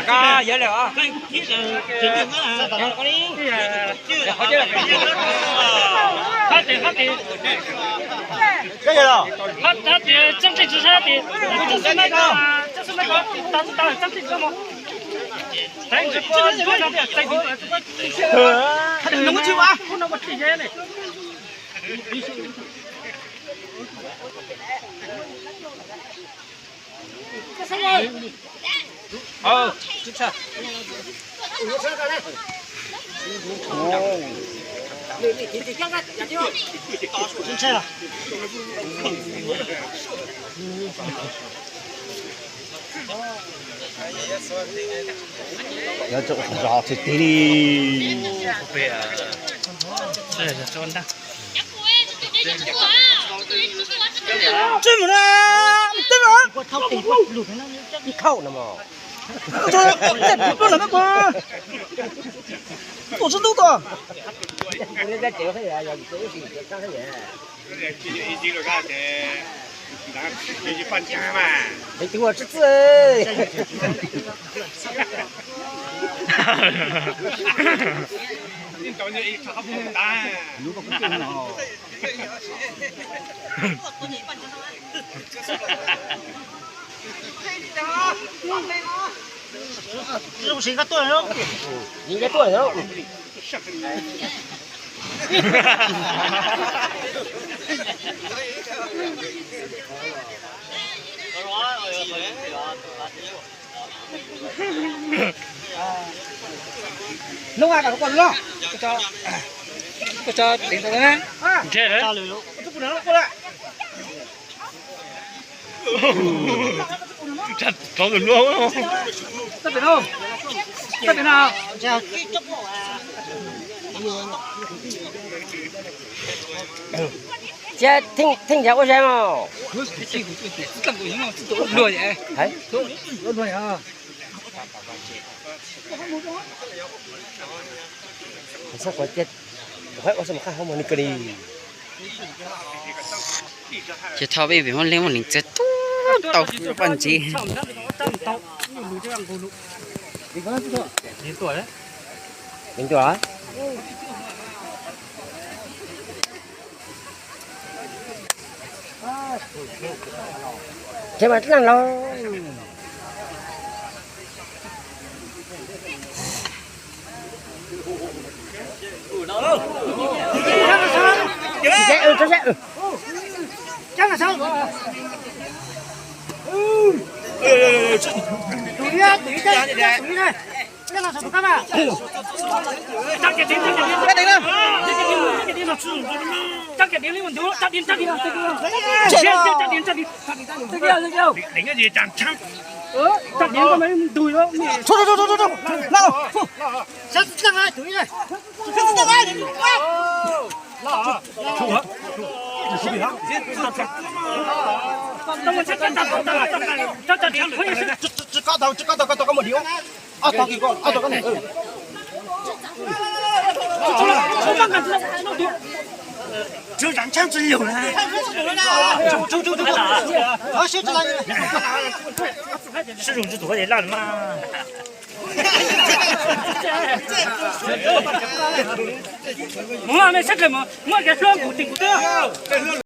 Koj yog lawm os. Qhov tias, qhov tias, qhov tias txeeb txij tsis sab tias, txeeb xwb mab ko, txeeb xwb mab ko, tau tau txeeb txij tsis sab mog. Yuav tsum zov txhij tib li. Txij mus na, txij mus. Ib khauj no mas. Tuaj xwb ntub tuaj. Tus ua tsis txij. Hnub a, koj lub, koj tso teev tau na. Ntshe lawm. Thiab theej, theej ncav ua zais mos. Hais, ua xwb mus qab hauv mus ni kawg li. Ces thaum peb pem muaj leej muaj leej txiav tub tau paj ntxiv. Leej tuaj. Ces mas leej los. Tsis kov tau, tsis kov tau, koj tau koj mus di. Ob tog kis, ob tog koj mus. Tsuav zav ntshab tsis yug na. Sib zoo tsis tus laj mas. Mus, nej sab kawg mus, muab kev hlub kuv tim kuv twb.